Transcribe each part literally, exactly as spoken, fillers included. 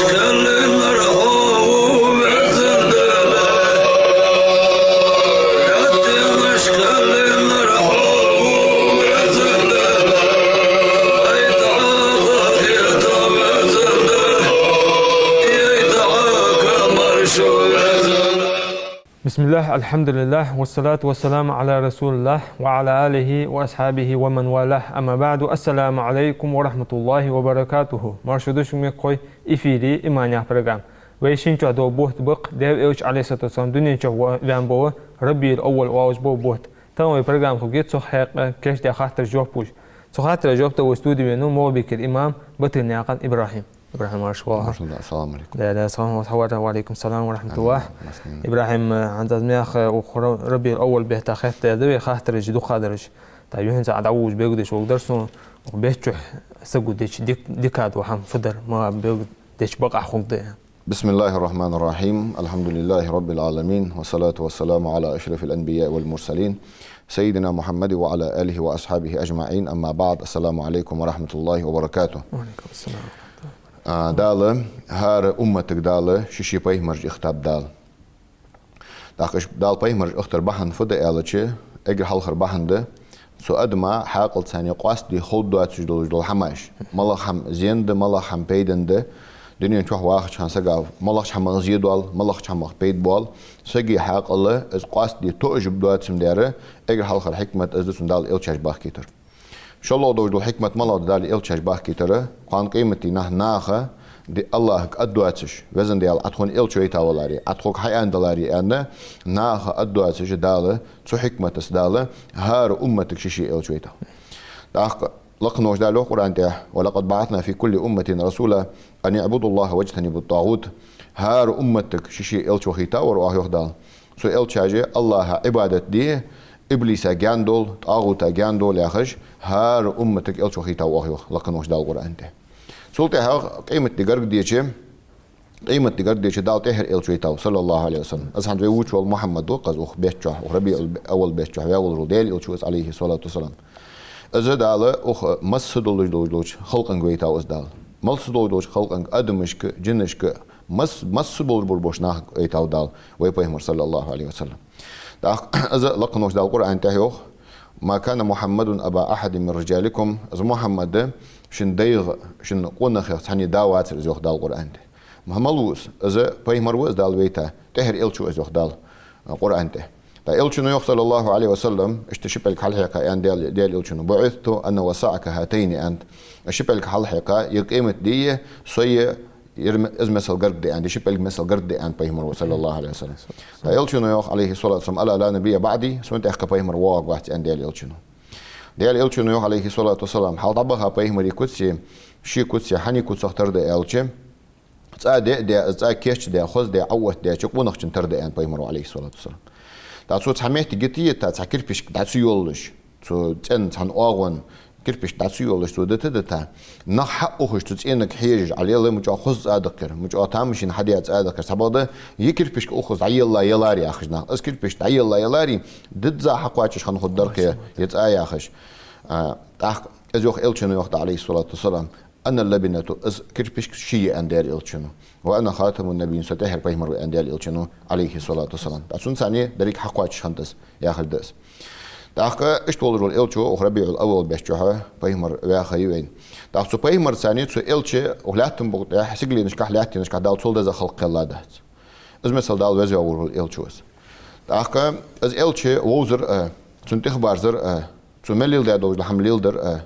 بسم الله، الحمد لله، والصلاة والسلام على رسول الله، وعلى آله وأصحابه ومن والاه. أما بعد، السلام عليكم ورحمة الله وبركاته. Марша дувц шо, мехкахой, эфире «Иман» яха программа. Вай шин чу дола бутт ба-кх Даьла Элча, عليه الصلاة والسلام, дунен чу ва-, ваьнна бола РабиӀул-Аввал оалаш бола бутт. Тахан вай программа хургья цох хьакъехьа кийчдаь хаттарашта жоп луш. Цу хаттарашта жоп дала вай студе венав Могабикера имам Батырнаькъан ИбрахӀим. ИбрахӀим, марша воагӀалва. Марша, да, ассаламу Ӏалайкум. Да, да, салам, мархьаба, ва Ӏалайкум салам ва рахьматуллахӀ. Амин. Массанена. ИбрахӀим, э, хӀанз аз мехка, э, укх Ра-, РабиӀул-Аввал бетта хетта да вай хаттараш дукхагӀдараш. ТӀаккха юххьанца Ӏа дӀаволавеш белгалдеш вола дар сона, укх бетта чухь саго деча дик-, дикагӀа дола хӀама фу дар, ма белгалдеча бакъахьа хургда. بسم الله الرحمن الرحيم. الحمد لله رب العالمين. والصلاة والسلام على أشرف الأنبياء والمرسلين. سيدنا محمد وعلى آله وأصحابه أجمعين. أما بعد. السلام عليكم ورحمة الله وبركاته. وعليكم السلام ورحمة الله. А, Дала, хӀара умматага Дала ший-ший пайхамараш ихтаб Дала. ТӀаккха уж Дала пайхамараш ихтара бахьан фу да аьлча, эггара хьалхара бахьан да, цу адама хьаькъалца цхьана къоастаде ховргдоацаш долаш дола хӀамаш. МалагӀа хӀама зен да, малагӀа хӀама пайдана да, дунен чухь вахача хана сага малагӀча хӀамах зе доал, малагӀча хӀамах пайда боал, сага хьаькъал из къоастаде тоъаш доацаш ма дара, эггара хьалхара хьикмат из да цунна Дала элчаш бахкийтар. ШоллагӀа долаш дола хьикмат малагӀа да Дала элчаш бахкийтара, кхоана къематдийнахьа наха, ди-, АллахӀага аргдоацаш, Везан Даьла, Ӏа тхона элча вайта валаре, Ӏа тхога хьаьнна даларе аьнна, наха аргдоацаш Дала, цу хьикматаца Дала, хӀара умматага ший-ший элча вайтав. ТӀаккха лакхаволча Дала йоах Къуръан тӀа: «ولقد بعثنا في كل أمة رسولا أن اعبدوا الله واجتنبوا الطاغوت». ХӀара умматага ший-ший элча вахийта вар оаха, йоах Дала. Цу элчаша АллахӀа Ӏибадат де, иблиса гаьна довла, тӀагӀута гаьна довла яхаш, хӀара умматага элча вахийта ва оаха, йоах лакхаволча Дала Къуръан тӀа. Цул тӀехьагӀа къематди гаргадеча, къематди гаргадеча Дала тӀеххьара элча вайтав, صلى الله عليه وسلم. Из хӀанз вай вувцаш вола Мухьаммад ва-кх из укх бетта чухь, укх РабиӀул-Аввал бетта чухь ваь волаш вола Даьла элча ва из, عليه الصلاة والسلام. Из Дала укх масса долаш долча халкъанга вайтав из Дала. Масса долаш долча халкъанга, адамашка, жинашка, мас-, масса болаш болча нахага вайтав Дала вай пайхамар, صلى الله عليه وسلم. ТӀаккха из лакхаволча Дала Къуръан тӀа йоах: «ما كان محمد أبا أحد من رجالكم». Из Мухьаммад шун дайх, шун къонахех цхьанне да вацар из, йоах Дала Къуръан тӀа. Ма-, мала ва из? Из пайхамар ва из Дала вайта, тӀеххьара элча ва из, йоах Дала Къуръан тӀа. ТӀаккха элчано йоах, صلى الله عليه وسلم, иштта ши пӀелг хьалхьекха аьнна Даьла, Даьла элчано: «بعثت أنا وسعك هاتين», аьнна. Ши пӀелг хьалхьекха, ер къематди а, со а, ер ме-, из миссел гаргда аьнна, ер ши пӀелг миссел гаргда аьнна пайхамар ва, صلى الله عليه وسلم. ТӀаккха элчано йоах, عليه الصلاة والسلام: «ألا لا نبي بعدي», сона тӀехьа кхы пайхамар воагӀаргвац аьнна Даьла элчано. Даьла элчано йоах, عليه الصلاة والسلام: «Хьалха дӀабаха пайхамарий куцеи ший куцеи хьанний куцах тара да аьлча, цӀа де а даь, из цӀа кийчдаь, хоздаь, Ӏооттадаьча къонахчун тара да», аьнна пайхамар ва, عليه الصلاة والسلام. ТӀаккха цо цхьа моттиг йита а йита, цхьа кирпишка дӀа ца йолалуш, цу цӀен цхьан оагӀон кирпишка дӀа ца йолалуш цо дита а дита, нах хьаухаш цу цӀенга хьежаш, Ӏа лела, мича хоза цӀа да-кх ер, мича тамашийна хьадаь цӀа да-кх ер, цхьабакъда, ер кирпишка укхаза дӀаелла елар яхаш нах. Из кирпишка дӀаелла еларе, дизза хьакхоачаш хинна хургдар-кх ер цӀа яхаш. А, тӀаккха из йоах элчано йоах, عليه الصلاة والسلام: «أنا اللبنة», из кирпишка ше я аьнна Даьла элчано. «وأنا خاتم النبيين», со тӀеххьара пайхамар ва аьнна Даьла элчано, عليه الصلاة والسلام. ТӀаккха цунца цхьанне деррига хьакхоачаш хиннад из, яхилга да из. ТӀаккха иштта волаш вола элча ва укх РабиӀул-Аввал бетта чухь пайхамар ваь ха я вайна. ТӀаккха цу пайхамарца цхьанне цу элча укх лаьттан букъа тӀа сигаленашкахь, лаьттанашкахь Дала цул деза халкъ кхелла дац. Из миссел Дала веза вола элча ва из. ТӀаккха из элча вовзар а, цунна тӀехбарзар а, цо мел леладаь долаш дола хӀама леладар а,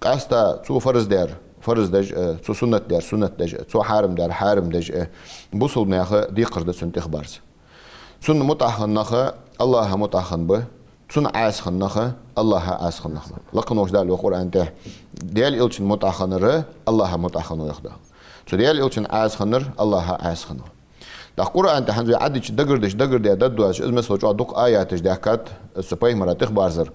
къаьстта цо фарз даьр фарз деш а, цо суннат даьр суннат деш а, цо хьарам даьр хьарам деш а, бусалба наха декхар да цунна тӀехбарза. Цунна мутӀахьа хинна нах АллахӀа мутӀахьа хинна ба, цунна Ӏаса хинна нах АллахӀа Ӏаса хинна нах ба. Лакхаволча Дала йоах Къуръан тӀа: «Даьла элчанна мутӀахьа хиннар АллахӀа мутӀахьа хиннав», йоах Дала. Цу Даьла элчанна Ӏаса хиннар АллахӀа Ӏаса хиннав. ТӀаккха Къуръан тӀа хӀанз вай Ӏадича дагардеш, дагардаь даддоацаш, из миссел чӀоагӀа дукха аяташ даьхкад, из цу пайхамара тӀехбарзар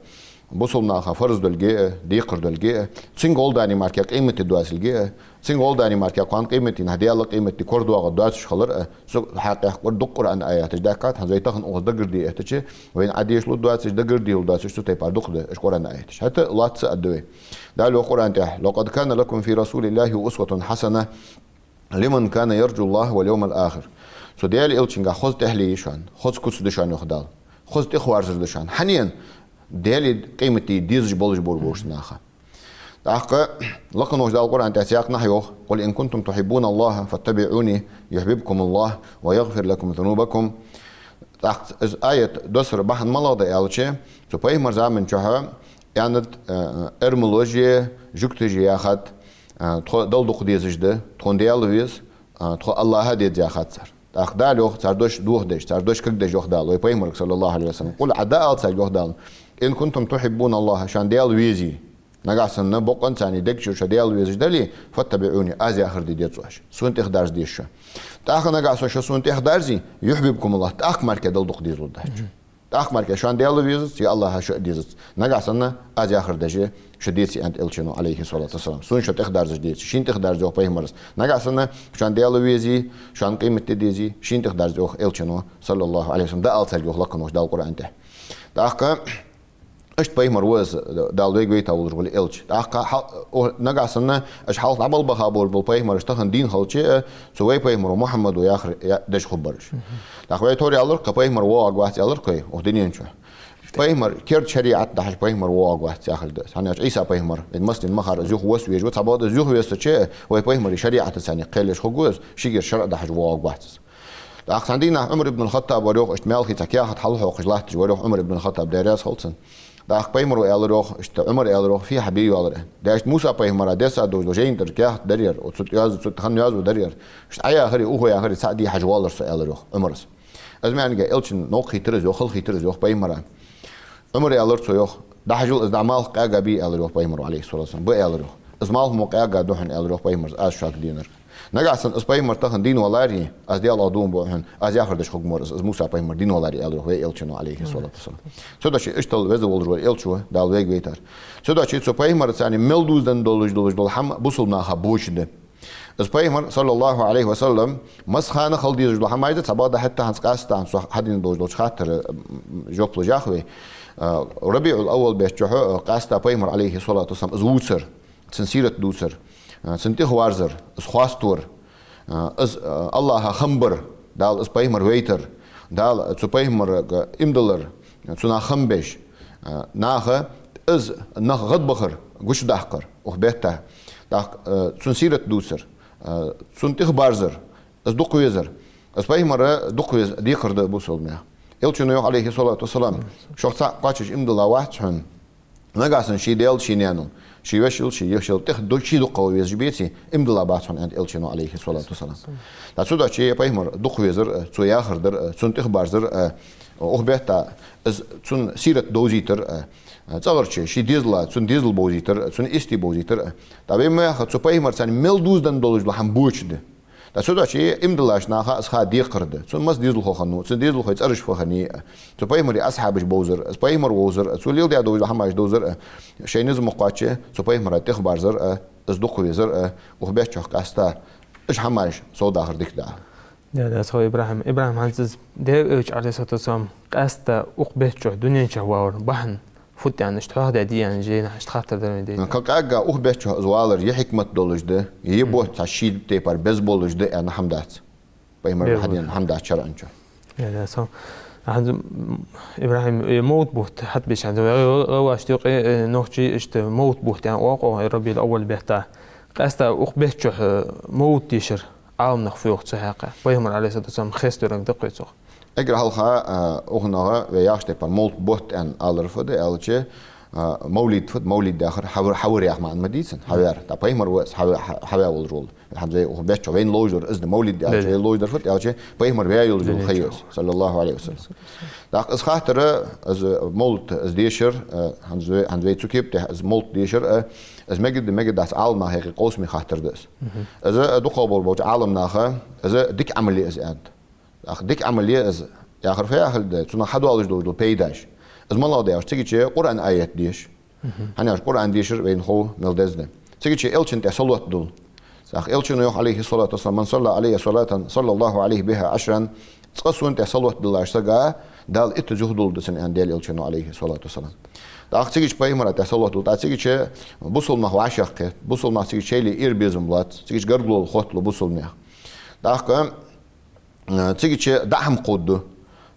бусалба наха фарз долга а, декхар долга а, цунга гӀолла даьнна мара кхы къематди доацилга а, цунга гӀолла даьнна мара кхы кхоана къематдийнахьа Даьла къематди корадоагӀа доацаш хилар а, цу хьакъехьа дукха Къуръан аяташ даьхкад, хӀанз вай тахан укхаза дагарде эттача, вайна Ӏадешалургдоацаш, дагардалургдоацаш цу тайпара дукха да уж Къуръан аяташ. ХӀаьта лоацца а да вай. Дала йоах Къуръан тӀа: «لقد كان لكم في رسول الله أسوة حسنة». «لمن كان يرجو الله واليوم الآخر». Цу Даьла Элчангахь хоза тӀехьале я шоана, хоза куц да шоана, йоах Дала. Хоза тӀехварзар да шоана. ХӀана? Даьлеи къематдийнеи дезаш болаш болаш болча наха. ТӀаккха лакхе волча Дала Къуръан тӀа цхьаькханахьа йоах: «قل إن كنتم تحبون الله فاتبعوني يحببكم الله ويغفر لكم ذنوبكم». ТӀаккха из аят доссара бахьан малагӀа да аьлча, цу пайхамара заман чухь аьннад, э, эрмалоши жугташи яхад, э, тхо Далла дукха дезаш да, тхона Даьла веза, э, тхо АллахӀа деза яхад цар. ТӀаккха Дала йоах, цар дош дохадеш, цар дош кагадеш йоах Дала вай пайхамарга, صلى الله عليه وسلم: «قل», Ӏа дӀаала царга, йоах Дала: «إن كنتم تحبون الله», шоана Даьла везе, нагахьа санна бокъонцани дегчура шо Даьла везаш дале, «فاتبعوني», аз яхар де деза оаш. Сона тӀехдарза деза шо. ТӀаккха нагахьа санна шо сона тӀехдарзе, «يحببكم الله», тӀаккха мара Далла дукха дезалургдац. ТӀаккха мара шоана Даьла везац, е АллахӀа шо а дезац. Нагахьа санна аз яхар деш шо деце, аьннад Элчано, عليه الصلاة والسلام. Сона шо тӀехдарзаш деце, шийна тӀехдарзе, йоах пайхамара. Нагахьа санна шоана Даьла везе, шоана къематди дезе, шийна тӀехдарзе, йоах Элчано, صلى الله عليه وسلم. ДӀаала царга, йоах лакхе волча Дала Къуръан тӀа. ТӀаккха иштта пайхамар ва из, Дала вайга вайта волаш вола Элча. ТӀаккха хьал-, о, нагахьа санна, уж хьалха дӀаболабаха болаш бола пайхамараш тахан дийна хилча, э, цу вай пайхамара Мухьаммада яхар, я, деш хургбар уж. ТӀаккха вай товр аьлар-кх, пайхамар воагӀаргвац аьлар-кх вай укх дунен чу. Пайхамар, керда шариӀат дахьаш пайхамар воагӀаргвац яхилга да из. ХӀана аьлча Ӏийса пайхамар, вайна массанена мара из юха вос везаш ва, цхьабакъда из юха вессача, вай пайхамара шариӀатаца цхьана кхел еш хургва из, шийгара шарӀ дахьаш воагӀаргвац из. ТӀаккха цхьан дийнахьа Ӏумар ибн аль-ХаттӀаб вар, йоах, иштта маьлхе цхьа каьхат хьалхьокхаш латташ вар, йоах, Ӏумар ибн аль-ХаттӀаб, Даьла раьза хилва цунна. ТӀаккха пайхамара аьлар, йоах, иштта Ӏумара аьлар, йоах, фу хьабе йоаллар. Даьшта Муса пайхамара дессад долаш дола жайна тӀара каьхат дар ер, оцу тӀа йоазув, цу тӀа хинна йоазув дар ер. Иштта Ӏа яхари, укхо яхари цхьаъ де хьажа воаллар со, аьлар, йоах, Ӏумара. Из маӀан да, Элчана новкъа хийтар из, йоах, хала хийтар из, йоах, пайхамара. Ӏумара аьлар цо, йоах: «ДӀахьажал из, дӀа малх къаьга бий?» — аьлар, йоах, пайхамара, عليه الصلاة والسلام. «Ба», — аьлар, йоах. «Из малх мо къаьга да хьона, — аьлар, йоах, пайхамара, — аз шуга денар. Нагахьа санна из пайхамар тахан дийна валаре, аз Даьлах дув буъ хьона, аз яхар деш хургва из, из Муса пайхамар дийна валаре», — аьлар, йоах, вай Элчано, عليه الصلاة والسلام. Цудухьа иштта веза волаш вола Элча ва, Дала вайга вайтар. Цудухьа цу пайхамарца цхьана мел дувзаденна долаш, долаш дола хӀама бусалба наха боча да. Из пайхамар, صلى الله عليه وسلم, масса хана хила дезаш дола хӀамаш да, цхьабакъда хӀаьта хӀанз къаьстта хӀанз со хьадена долаш долча хаттара, м, жоп луш яхве. А, РабиӀул-Аввал бетта чухь, а, къаьстта пайхамар, عليه الصلاة والسلام, из вувцар, цун сират дувцар, а, цунна тӀехварзар, из хоаставар, а, из, а, АллахӀа хам бар, Дала из пайхамар вайтар, Дала цу пайхамарга иман диллар, цунах хам беш, а, наха из нах гӀадбахар, гучадаккхар укх бетта. ТӀаккха, а, цун сират дувцар, а, цунна тӀехбарзар, из дукха везар. Из пайхамар дукха веза декхар да бусалба наьха. Элчано йоах, عليه الصلاة والسلام: «Шух цхьаккха кхоачаш иман дилла вац хьона, нагахьа санна ший даьл, ший наьнал, ший вешал, ший йишал тӀех ду-, ший дукхагӀа везаш беце, иман дилла бац хьона», — аьннад Элчано, عليه الصلاة والسلام. ТӀаккха цудухьа пайхамар дукха везар а, цо яхар дар а, цунна тӀехбарзар а, укх бетта из цун сират довзийтар а, цӀагӀарча ший дезала, цун дезал бовзийтар а, цун истий бовзийтар а. ТӀаккха вай ма яхха, цу пайхамарца цхьана мел дувзаденна долаш дола хӀама боча да. ТӀаккха цудухьа иман диллача наха из ха декхар да. Цун маса дезалхо хиннав, цун дезалхой цӀераш фу хиннай а, цу пайхамара асхьабаш бовзар а, из пайхамар вовзар а, цо леладаь долаш дола хӀамаш довзар а, шоай низ ма кхоачча, цу пайхамара тӀехбарзар а, из дукха везар а, укх бетта чухь къаьстта уж хӀамаш совдахар дика да. Да, да, со ИбрахӀим. ИбрахӀим, хӀанз из Даьла Элча, عليه الصلاة والسلام, къаьстта укх бетта чухь, дунен чухь валара бахьан фуд аьнна, иштта хьоахадаьдий аьнна, жайнашка иштта хаттар дар вай дайта. Кхы къаьгга укх бетта чухь из валара е хьикмат долаш да, е бутт цхьа ший тайпара беза болаш да аьнна хӀама дац. Пайхамара хьадена хӀама дац шарӀан чу. Я, я, со. ХӀанз, м, ИбрахӀим, э, мовлат бутт хьатӀабеш, хӀанз вай гӀа-, гӀа-, гӀалгӀашта юкъе, э, нохчий иштта мовлат бутт аьнна оал-кх укх РабиӀул-Аввал бетта. Къаьстта укх бетта чухь, э, мовлат дешар Ӏаламнаха фу йоах цу хьакъехьа? Пайхамар, عليه الصلاة والسلام, хеставаьрга да-кх вай цох. Эггара хьалха, а, укханах вай яхача тайпара мовлат бутт аьнна алар фуд аьлча, а, мовлид фуд, мовлид яхар хьавар, хьавар яха маӀан ма дий цун, хьавар. ТӀаккха пайхамар ва из хьава-, хьа-, хьаваь волаш вола. ХӀанз вай укх бетта чу вайна ловш дар из да, мовлид аьлча, вай ловш дар фуд аьлча, пайхамар ваь йолаш йола ха я из, صلى الله عليه وسلم. ТӀаккха из хаттар, из мовлат, из дешар, а, хӀанз вай, хӀанз вай цу кепа тӀа из мовлат дешар, а, из мегаргда, мегаргдац, Ӏаламнаха юкъе къовсаме хаттар да из. Из, а, дукхагӀа болаш болча Ӏаламнаха, из дика Ӏамал я из аьннад. ТӀаккха дика Ӏамал я из яхар фу яхилга да, цунах хьадоалаш долаш дола пайдаш. Из малагӀа да аьлча, цига чу Къуръан аят деша. ХӀана аьлча Къуръан дешар вайна хов мел деза да. Цига чу Элчана тӀа салот дул. ТӀаккха Элчано йоах, عليه الصلاة والسلام: «من صلى علي صلاة صلى الله عليه بها عشرا». Цкъа сона тӀа салот диллача сага Дала иттаза юхадулларгда цунна, аьннад Даьла Элчано, عليه الصلاة والسلام. ТӀаккха цига чу пайхамара тӀа салот дул. ТӀаккха цига чу бусалба нах вӀашагӀкхет, бусалба нах цига чу шоайла эр-безам лоац, цига чу гаргало хоттало бусалба наьха. ТӀаккха, э, цигача дӀа хӀама кховдаду.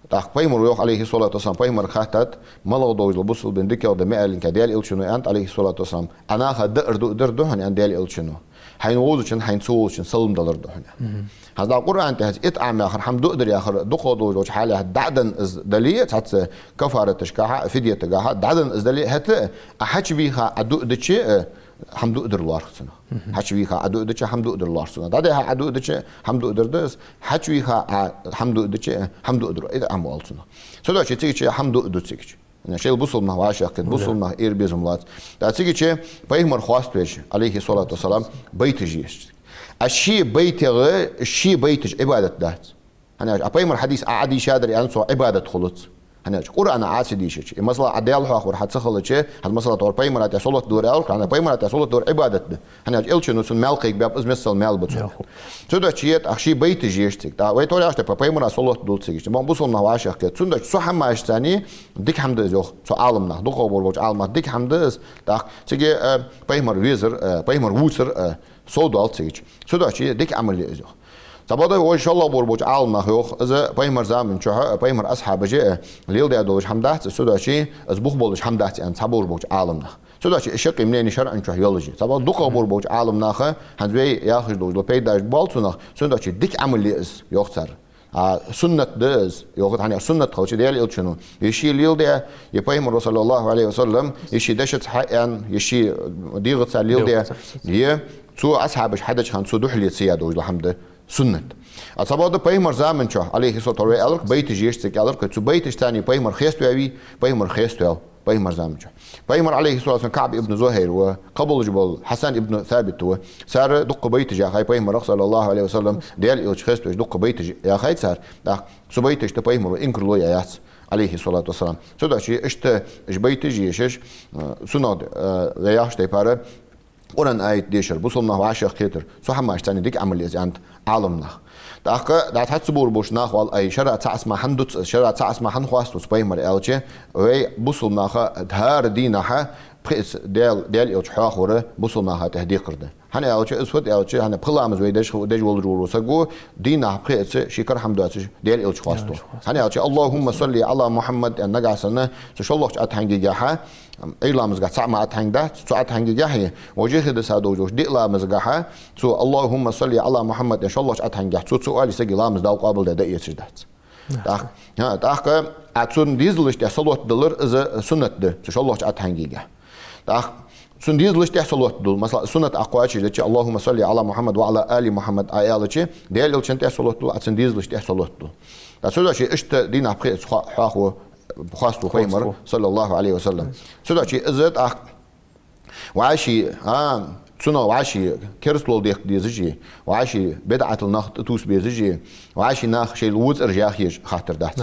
ТӀаккха пайхамара йоах, Ӏалайхи ссалату вассалам, пайхамарга хаьттад, малагӀа долаш дола бусалба дин дикагӀа да ма аьлинг, Даьла элчано аьннад, Ӏалайхи ссалату вассалам, Ӏа наха даар дуадар да хьона, аьннад Даьла элчано. Хьайна вовзачоа, хьайна ца вовзачоа салам далар да хьона. Мгм. ХӀанз дӀа Къуръан тӀа хӀанз итӀам яхар, хӀама дуадар яхар, дукхагӀа долаш долча хьале хьа дӀа а денна из дале, цхьацца кафараташкахьа, фидетагахьа, дӀа а денна из дале, хӀаьта а Ӏа хьачувийха Ӏа дуадича, э, хӀама дуадар лоархӀ цунах. Мгм. Хьачувийха Ӏа дуадича, хӀама дуадар лоархӀ цунах. ДӀадихьа Ӏа дуадича, хӀама дуадар да из, хьачувийха Ӏа хӀама дуадича, хӀама дуадар, итӀам оал цунах. Цудухьа цигача хӀама дуаду цигача. Шоайла бусалба нах вӀашагӀкхета, бусалба нах эр безам лоац. ТӀаккха цигача пайхамар хоаставеш, Ӏалайхи ссалату вассалам, байташ еш. А ший байтагӀа, ший байташ Ӏибадат дац. ХӀана аьлча, а пайхамара хьадис Ӏа Ӏадийшадар аьнна цох Ӏибадат хулац. ХӀана аьлча, Къуръан Ӏа ца дийшача, э, масала, Ӏа Даьла хьоахавар хьа ца хилча, хӀанз масала тхьовра пайхамара тӀа салот далар аьлча, хӀана пайхамара тӀа салот далар Ӏибадат да. ХӀана аьлча, элчано цун маьл кхайкабаьб, из миссел маьл ба цун. Цудухьа цигача, тӀаккха ший байташ еш цига. ТӀаккха вай тхьовра яхача тайпара пайхамара салот дул цигача. Мо бусалба нах вӀашагӀкхета. Цудухьа цу хӀамашца дика хӀама да из, йоах, цу Ӏаламнаха, дукхагӀа болаш болча Ӏаламнаха дика хӀама да из. ТӀаккха цига, э, пайхамар везар, э, пайхамар вувцар, э, совдоал цигача. Цудухьа дика Ӏамал я из, йоах. Цхьабакъда вай шоллагӀа болаш болча Ӏаламнаха йоах, из пайхамара заман чухь, пайхамара асхьабаша, э, леладаь долаш хӀама дац из, цудухьа из бух болаш хӀама дац аьннад цхьаболаш болча Ӏаламнаха. Цудухьа из шаккхе мнени шарӀан чухь йолаш я. Цхьабакъда дукхагӀа болаш болча Ӏаламнаха, хӀанз вай яхаш долаш дола пайдаш боал цунах, цудухьа дика Ӏамал я из, йоах цар. А суннат да из, йоах, хӀана аьлча суннат хилча Даьла элчано е ше леладаь, е пайхамара, саллаллахӀу Ӏалайхи ва саллам, е ший дешаца хьааьнна, е ший дегӀаца леладаь, е цо асхьабаша хьадеча хана цо духьале ца яь долаш дола хӀама да суннат. А цхьабакъда пайхамара заман чухь, Ӏалайхи ссалату, вай аьлар-кх, байташ еш цига аьлар-кх, цу байташца пайхамар хеставаьвий, пайхамар хеставаьв. Пайхамара заман чухь. Пайхамара, Ӏалайхи ссалату вассалам, КаӀб ибн Зухайр ва, кхыболаш бола Хьасан ибн Сабит ва. Цар дукха байташ яьхай пайхамарах, саллаллахӀу Ӏалайхи ва саллам, Даьла элча хеставеш дукха байташ яьхай цар. ТӀаккха цу байташта пайхамара инкарло яь яц, Ӏалайхи ссалату вассалам. Цудухьа иштта уж байташ ешаш, э, суннат, э, вай яхача тайпара Къуръан аят дешар, бусалба нах вӀашагӀкхетар, цу хӀамашца дика Ӏамал я из аьннад Ӏаламнаха. ТӀаккха дӀа цхьацца болаш болча наха оал: ай, шера цаӀ ца ма хӀана дувц из, шера цаӀ ца ма хӀана хоаставац пайхамар, аьлча, вай бусалба наха хӀара дийнахьа пхиъаца Даьла, Даьла элча хьоахавар бусалба наха тӀехьа декхар да. ХӀана аьлча, из фуд аьлча, хӀана пхи ламаз вай деш, деш волаш вола саго дийнахьа пхиъаца ший кара хӀама доацаш Даьла элча хоаставу. ХӀана аьлча, «АллахӀумма салли Ӏала Мухьаммад» аьнна нагахьа санна, цу шоллагӀча аттахьийнгахьа, Ӏуйра ламазгахьа цаӀ ма аттахьийнга дац, цу аттахьийнгахьеи, вожахьеи дисса долаш долча диъ ламазгахьа, цо «АллахӀумма салли Ӏала Мухьаммад» аьнна шоллагӀча аттахьийнгахьа цо ца оале, саги ламаз Дала къоабалдаь дӀаэцаш дац. ТӀаккха, хӀа, тӀаккха а цун дезалашта тӀа салот далар из суннат да, цу шоллагӀча аттахьийнгахьа. ТӀаккха цун дезалашта тӀа салот дул, масала, суннат Ӏа кхоачашдича, «АллахӀумма салли Ӏала Мухьаммад ва Ӏала али Мухьаммад» Ӏа аьлча, Даьла элчанна тӀа салот дул, а цун дезалашта тӀа салот дул. ТӀаккха цудухьа иштта дийнахьа пхиъаца хьо-, хьоахаву, хоаставу пайхамар, саллаллахӀу Ӏалайхи ва саллам. Цудухьа из тӀаккха вӀаший, а, цунах вӀаший керастал дехка дезаш, вӀаший бидӀатал нах тӀатувса безаш, вӀаший нах шоайла вуцӀараш яха езаш хаттар дац.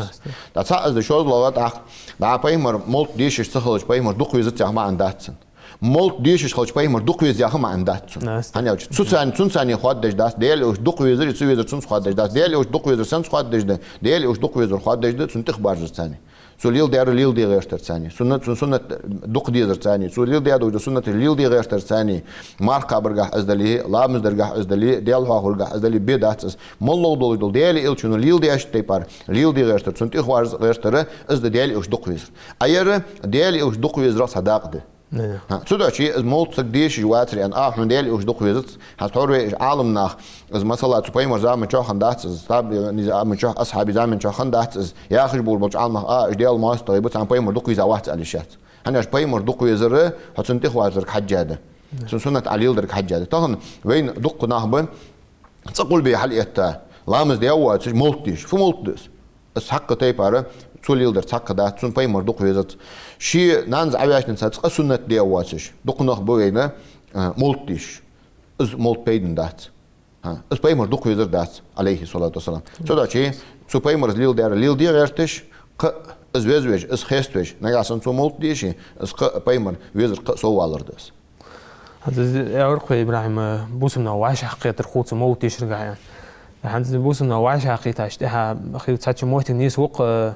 ТӀаккха цхьаъ из да, шозлагӀа тӀаккха, дӀа пайхамар молт дешаш ца хилча пайхамар дукха везац яха маӀан дац цун. Молт дешаш хилча пайхамар дукха веза яха маӀан дац цун. ХӀана аьлча, цу царна, цунца хоаддеш дац, Даьла элча дукха везар е ца везар цунца хоаддеш дац. Даьла элча дукха везар сенца хоаддеш да? Даьла элча дукха везар хоаддеш да цун тӀехбарзарцани. Цо леладаьр леладе гӀертарцани. Суннат, цун суннат дукха дезарцани. Цо леладаь долча суннаташ леладе гӀертарцани. Марха кхабаргахьа из дале, ламаз даргахьа из дале, Даьла хьоахаваргахьа из дале, бе дац из. МоллагӀа долаш дола Даьла элчано леладаьча тайпара леладе гӀертар, цун тӀехварз гӀертар, из да Даьла элча дукха везар. А ер Даьла элча дукха везарах цхьа дакъа да. ХӀа, цудухьа из молт саг дешаш вацар аьнна, а, хьона Даьла элча дукха везац, хӀанз тхьовра вай уж Ӏаламнах, из масала цу пайхамара заман чухь хиннадац из, табиӀий заман чухь, асхьабий заман чухь хиннадац из, яхаш болаш болча Ӏаламнаха, а, уж Даьла моастагӀий ба, царна пайхамар дукха веза вац аьле шац. ХӀана аьлча пайхамар дукха везар хьо цун тӀехварзарга хьежжа да. Цун суннат Ӏа леладарга хьежжа да. Тахан вайна дукха нах ба, цкъа гӀулбе хьалъэтта, ламаз даь воацаш, молт деш. Фу молт да из? Из цхьаккха тайпара, цо леладаьр цхьаккха дац, цун пайхамар дукха везац. Ший нанас Ӏоваьча денз цкъа суннат даь воацаш, дукха нах ба вайна, а, молт деш. Из молт пайдана дац. ХӀа, из пайхамар дукха везар дац, Ӏалайхи ссалату вассалам. Цудухьа цу пайхамара леладаьр леладе гӀерташ, кхы а из везвеш, из хеставеш, нагахьа санна цо молт деше, из кхы а пайхамар везар кхы а соввалар да из. ХӀанз из аьлар-кх вай, ИбрахӀим, бусалба нах вӀашагӀкхетар хул цу молт дешаргахьа. ХӀанз бусалба нах вӀашагӀкхийтача тӀехьа хила цхьацца моттиг нийсву-кх, э,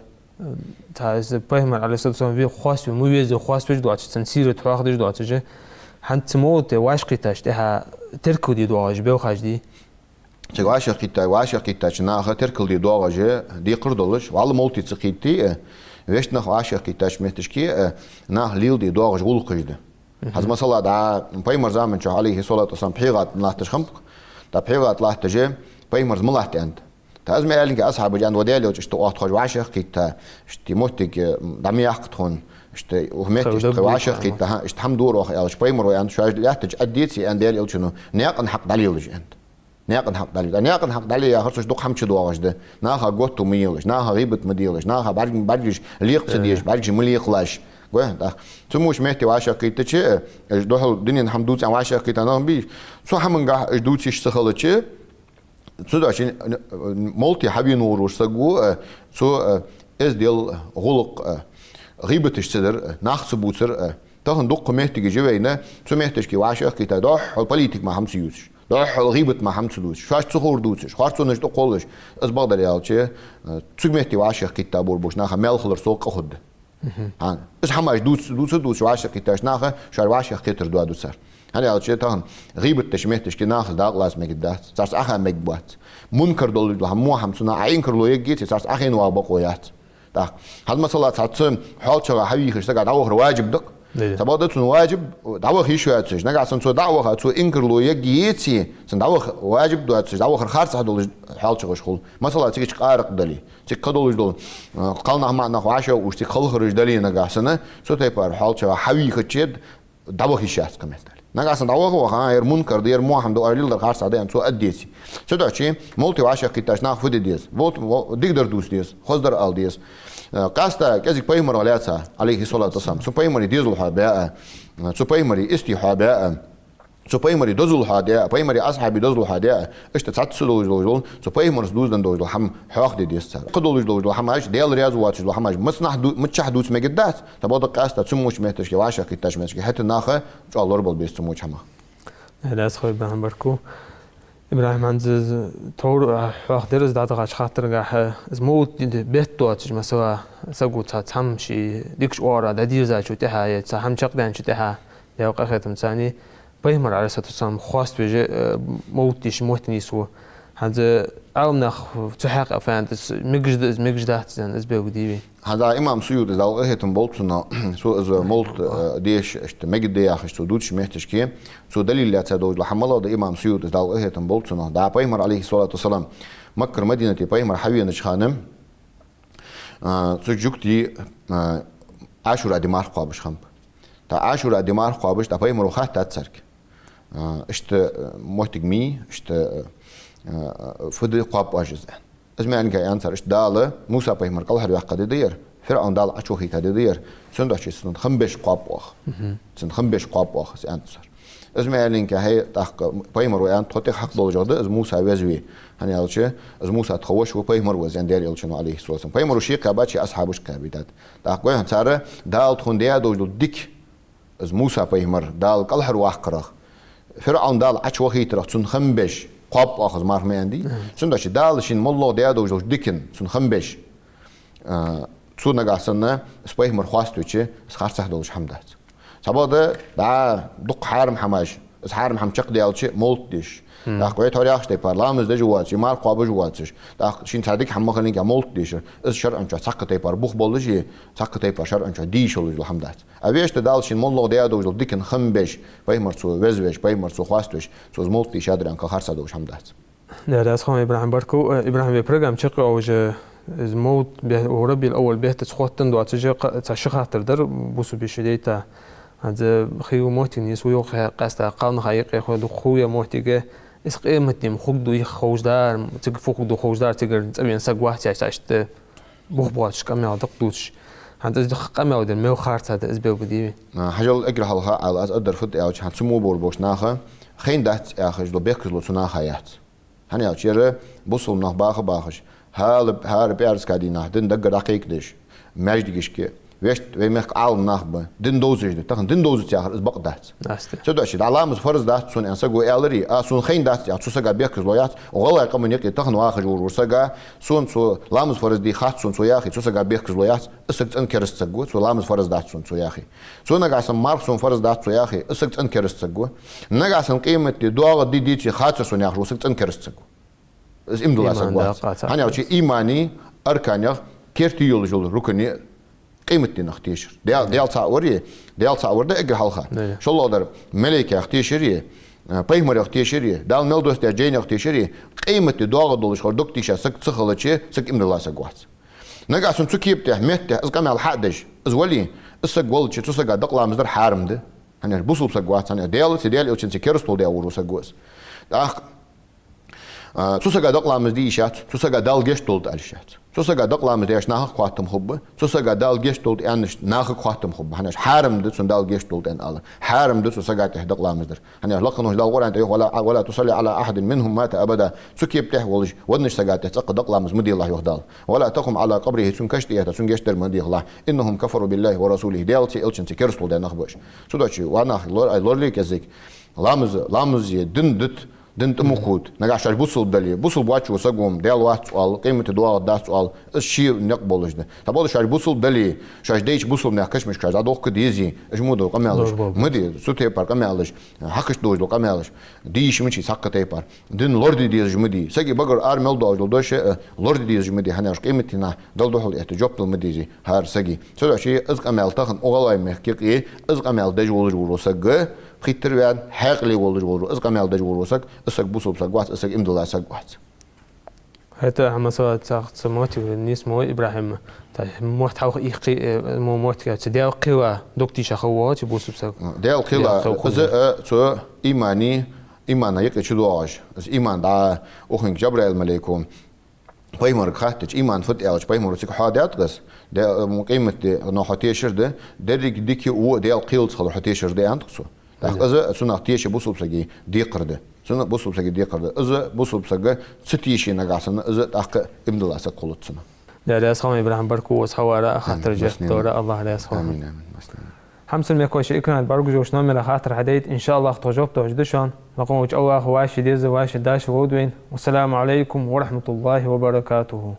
тха из пайхамар, Ӏалайхи ссалату вассалам, ве хоаставе, ма веззара хоаставеш доацаш, цун сират хьоахадеш доацаш. ХӀанз цу молта вӀашагӀкхийтача тӀехьа теркалде доагӀаш белхаш дий? Цига вӀашагӀкхийтта, вӀашагӀкхийттача наха теркалде доагӀаш, декхар долаш, вӀалла мовлате ца кхийтте а, вешта нах вӀашагӀкхийттача метташка а, наха леладе доагӀаш гӀулакхаш да. ХӀанз масала да, пайхамара заман чухь, Ӏалайхи ссалату вассалам, пхьегӀа тӀа латташ хиннаб-кх. ТӀаккха пхьегӀа тӀа латташ, пайхамара ма латт аьннад. ТӀаккха из ма аьллинге асхьабаша аьннад: «Ва Даьла элча, иштта оттахьаш вӀашагӀкхийтта, иштта моттиг, э, дӀа ма яккха тхона, иштта укх метте иштта вӀашагӀкхийтта, хӀа, иштта хӀама дора оаха», — аьлча, пайхамара аьннад: «Шоаш лаьттача Ӏаддеце, аьннад Даьла элчано, наькъан хьакъ дӀалелаш», — аьннад. Наькъан хьакъ дӀале. ТӀаккха наькъан хьакъ дӀале яхар цу чу дукха хӀама чудоагӀаш да. Наха готта ма елаш, наха гӀийбат ма делаш, наха бӀарг-, бӀаргаш лекха ца дезаш, бӀаргаш ма лекхалаш. Гой, тӀаккха цу мо мехка вӀашагӀкхийттача, э, уж духьал дунен хӀама дувца аьнна вӀашагӀкхийтта нах бий, цу хӀамангахь уж дувца йиш ца хилча, цудухьа, э, мовлате хьавена вола саг ва, э, цо, э, эздел, гӀулакх, э, гӀийбаташ ца дар, э, нах ца бувцар, э, тахан дукха моттигаш я вайна, цу метташка вӀашагӀкхийтта, духхьал политика мара хӀама ца ювцаш, духхьал гӀийбат мара хӀама ца дувцаш, шоашта ца ховр дувцаш, харцонаш тӀакхоллаш, из бакъдар аьлча, э, цу метте вӀашагӀкхийтта болх беш наха маьл хилар сога къа хургда. ХӀа, из хӀамаш дувц-, дувца, дувца вӀашагӀкхийттача наха шоаш вӀашагӀкхетар доаду цар. ХӀана аьлча тахан гӀийбат деча метташка нахаца дакъа лаза мегаргдац, царца Ӏоха мегаргбац. Мункар долаш дола хӀама, во хӀама цу наха Ӏоинкарло ергьеце, царца Ӏохайна вагӀа бокъо яц. ТӀаккха хӀанз масала цхьацца хьоалчагӀа хьавийхача сага дӀавахар ваджиб да-кх. Ца бакъда цунна ваджиб, дӀаваха йиш йоацаш, нагахьа санна цо дӀа а ваха, цо инкарло ергьеце, цунна дӀаваха ваджиб доацаш, дӀавахар харцахьа долаш хьоалчагӀаш хул. Масала, цига чу къаракъ дале, цига кхы долаш дола, э, кхалнах, маӀа нах вӀашагӀа уж, цига халхараш дале нагахьа санна, цу тайпара хьоалчагӀа хьавийхача дӀаваха йиш яц, кхы меттел. Нагахьа санна дӀаваха а ваха, а, ер мункар да, ер во хӀама да, ара леладер харцахьа да аьнна цо а деце. Цудухьа мовлате вӀашагӀкхийттача наха фу де деза? Вовт-, во-, дикадар дувца деза, хозадар ала деза. Э, къаьстта кӀезига пайхамарах лаьца, Ӏалайхи ссалату вассалам, цу пайхамара дезал хьоабе а, цу пайхамара истий хьоабе а, цу пайхамара дозал хьоаде а, пайхамара асхьабий дозал хьоаде а, иштта цхьацца долаш долаш дола, цу пайхамарца дувзаденна долаш дола хӀама хьоахаде деза цар. Кхы долаш долаш дола хӀамаш, Даьла раьза воацаш дола хӀамаш, массанахьа ду-, миччахьа дувца мегаргдац, ца бакъда къаьстта цу мо метташка вӀашагӀкхийттача метташка хӀаьта наха чӀоагӀа лорабала беза цу мо хӀамах. Э, дас хой, ИбрахӀим, баркал. ИбрахӀим, хӀанз из тхьовра, а, хьоахадир из дӀадахача хаттарагахьа, из мовлата бетта доацаш, масала, саго цхьа цхьа хӀама ший дикача оагӀорахьа дӀадийрзачул тӀехьагӀа, е цхьа хӀама чакхдаьнначул тӀехьагӀа, дӀаьха къахетам царна, пайхамар, Ӏалайхи ссалату вассалам, хоаставеш, э, мовлат деш моттиг нийслу. ХӀанз Ӏаламнаха цу хьакъехьа фу аьннад, из мегаш да, из мегаш дац, из аьнна, из белгалдий вай? ХӀанз имам СуютӀис, Дала къахетам болба цунах, цо из мовлат, э, деш, иштта мегаш да яхаш, цо дувцача метташка, цо далил лаьца долаш дола хӀама малагӀа да, имам СуютӀис, Дала къахетам болба цунах. ДӀа пайхамар, Ӏалайхи ссалату вассалам, Маккара Мадинате пайхамар хьавенача хана, а, цу жугтий, а, Ӏашура ди марха кхоабаш хиннаб. ТӀаккха Ӏашура ди марха кхоабаш, тӀаккха пайхамаро хаьттад царга: а, иштта, а, моттиг мий, иштта, а, фу ди кхоаб оаш из, аьнна. Из ма аьннинге аьннад цар: иштта Дала Муса пайхамар кӀалхарваьккха ди да ер, ФирӀавн Дала Ӏочувахийта ди да ер, цудухьа цунна хам беш кхоаб оаха. Цунна хам беш кхоаб оаха, аьннад цар. Из ма аьллинге, хӀай, тӀаккха пайхамаро аьннад: тхо тӀех хьакъ долаш да из Муса везаве. ХӀана аьлча из Муса тха воша ва, пайхамар ва из, аьннад Даьла элчано, Ӏалайхи ссалату вассалам. Пайхамаро ше кхаьбад ший асхьабашка кхаьбийтад. ТӀаккха гой хьона, цар Дала тхона даь долаш дола дика, из Муса пайхамар Дала кӀалхарваккхарах, ФирӀавн Дала Ӏочувахийтарах цунна хам беш кхоаб оаха из марха, ма аьннадий? Цудухьа Дала шийна моллагӀа даь долаш долча дикан цунна хам беш, а, цо нагахьа санна из пайхамар хоаставича, из харцахьа долаш хӀама дац. Ца бакъда, дӀа дукха хьарам хӀамаш, из хьарам хӀама чакхдаьлча, мовлат деш. ТӀаккха вай тхьовра яхача тайпара, ламаз деш а воацаш, марха кхоабаш а воацаш, тӀаккха шийна цхьа дика хӀама ма хилинге, мовлат дешар, из шарӀан чу цхьаккха тайпара бух болаш а, цхьаккха тайпара шарӀан чу де йиш йолаш дола хӀама дац. А вешта Дала шийна моллагӀа даь долаш дола дикан хам беш, пайхамар цо везавеш, пайхамар цо хоаставеш, цо из мовлат дийшадар аьнна кхы харцахьа долаш хӀама дац. Да, дас хой, ИбрахӀим, баркал. Э, ИбрахӀим, вай программа чакхйоалаш, из мовлат бе-, укх РабиӀул-аввал беттаца хоттаденна доацаш, кха-, цхьа ши хаттар дар бусалба вежарий дайта. ХӀанз хий ва моттиг нийслу йоах, къаьстта кхалнаха юкъе хой дукха хов ер моттиг, из къематди ма хургда яха ховш дар, цига фу хургда ховш дар, цигара цӀавена саг вац яхаш, иштта бух боацаш къамаьл да-кх дувцаш. ХӀанз из дукха къамаьл дар мел харцахьа да, из белгалдий вай? А, хьажал, эггара хьалха аьлча, аз аргдар фуд аьлча, хӀанз цу мо болаш болча наха хайн дац яхаш дола бехказло цу наха яц. ХӀана аьлча, ер бусалба нах баха бахаш, хӀара, хӀара пӀаьраска дийнахьа дин даггара дӀакхайкадеш, маьждигашка, вешта вай мехка Ӏалам нах ба, дин довзаш да, тахан дин довзац яхар из бакъ дац. Цудухьа дӀа ламаз фарз дац сона аьнна саго аьларе, а сона хайн дац яхе, цу сага бехказло яц, гӀалгӀай къаман юкъе тахан вахаш вар, вар сага, сона цо ламаз фарз дий хац сона цо яхе, цу сага бехказло яц, из саг цӀена кераста саг ва, цо ламаз фарз дац сона цо яхе. Цо нагахьа санна марха сона фарз дац цо яхе, из саг цӀена кераста саг ва. Нагахьа санна къематди доагӀа ди деце хацар сона яхаш вола саг цӀена кераста саг ва. Из иман дилла саг вац. Иман дакъа ца. ХӀана аьлча имана арканех керте йолаш йола рукн я къематдийнах тешар. Даьла, Даьла цаӀ вар е, Даьла цаӀ вар да эггара хьалха. Да. ШоллагӀдар малейкех тешар е, пайхамарех тешар е, Дала мел доссадаь жайнех тешар е, къематди доагӀа долаш хилар дог тийша саг ца хилча, саг иман дилла саг вац. Нагахь санна цу кепа тӀа, метте тӀа из къамаьл хьа а деш, из вале, из саг валча, цу сага дакъа ламаз дар хьарам да. ХӀана аьлча бусалба саг вац, хӀана аьлча Даьлаца, Даьла элчанца керастал даь вола саг ва из. ТӀаккха А, цу сага дакъа ламаз де йиш яц, цу сага Дала гешт долда ала йиш яц. Цу сага дакъа ламаз деш нахага хоаттам хургба, цу сага Дала гешт долда аьннаш нахага хоаттам хургба. ХӀана аьлча хьарам да цунна Дала гешт долда аьнна ала. Хьарам да цу сага тӀа дакъа ламаз дар. ХӀана аьлча лакхе волча Дала Къуръан тӀа йоах: «ولا، ولا تصل على أحد منهم مات أبدا». Цу кепа тӀа волаш, веннача сага тӀа цӀаккха дакъа ламаз ма делахь, йоах Дала. «ولا تقم على قبره», цун каш тӀа этта, цунна гешт дар ма делахь. «إنهم كفروا بالله ورسوله». Даьлаца, элчанца керастал даь нах ба уж. Цудухьа, ва нах, лор-, ай, лорале кӀезига. Ламаз, ламаз е, дин дита, дин тӀа мукх хӀута. Нагахь шоаш бусалба дале, бусалба вац ва саг ва-м, Даьла вац оал, къематди доагӀаргдац оал, из ший никъ болаш да. Ца бола шоаш бусалба дале, шоаш дайча бусалба наьха кашамашка шоаш дӀадохка дезий, уж ма дий къамаьлаш. Ма дий, цу тайпара къамаьлаш, хьакхашта долаш дола къамаьлаш, де йиш ма яций цхьаккха тайпара. Дин лораде дезаш ма дий. Сага багара ара мел доагӀаш дола дош, э, лораде дезаш ма дий. ХӀана аьлча къематдийнахьа Дала духьал этта жоп дала ма дезий хӀара сага. Цудухьа из къамаьл тахан укх гӀалгӀай мехка юкъе, из къамаьл деш волаш вола саг, пхийттара ваьнна, хьаькъале волаш вола, из къамаьл деш вола саг, из саг бусалба саг вац, из саг иман дилла саг вац. ХӀаьта хьа масала цхьа мотт нийса ма вай, ИбрахӀим, цхьа мотт хьалха ийккхе, э, мо мотт кхы цу Даьла кхела дог тийша хила воагӀа цу бусалба саг. Даьла кхела, Даьла кхела из, э, цу имана, имана юкъе чудоагӀаш. Из иман да, укханга Жабраил малейко пайхамарга хаьттача, иман фуд аьлча, пайхамара цига хьоадаьд-кх из, да, м, къематди, но хьо тешар да, деррига дика а во Даьла кхелаца хилар хьо тешар да, аьннад-кх цо. ТӀаккха из цунах теша бусалба сага декхар да. Цунах бусалба сага декхар да. Из бусалба саг ца теше нагахь санна, из тӀаккха иман дилла саг хулац цунах. Даьла раьза хилва, ИбрахӀим, баркал ва хьо вара, хаттар жоп далара, АллахӀ раьза хилва. Амин, амин. Масала. Хьамсара мехкахой, шоай экрана тӀа бӀаргагуш йолча номера хаттар хьадайта, иншааллахӀ, тхо жоп дохьаш да шоана. Лакха волча АллахӀа вӀаший деза, вӀаший дашал лолда вайна. والسلام عليكم ورحمة الله وبركاته.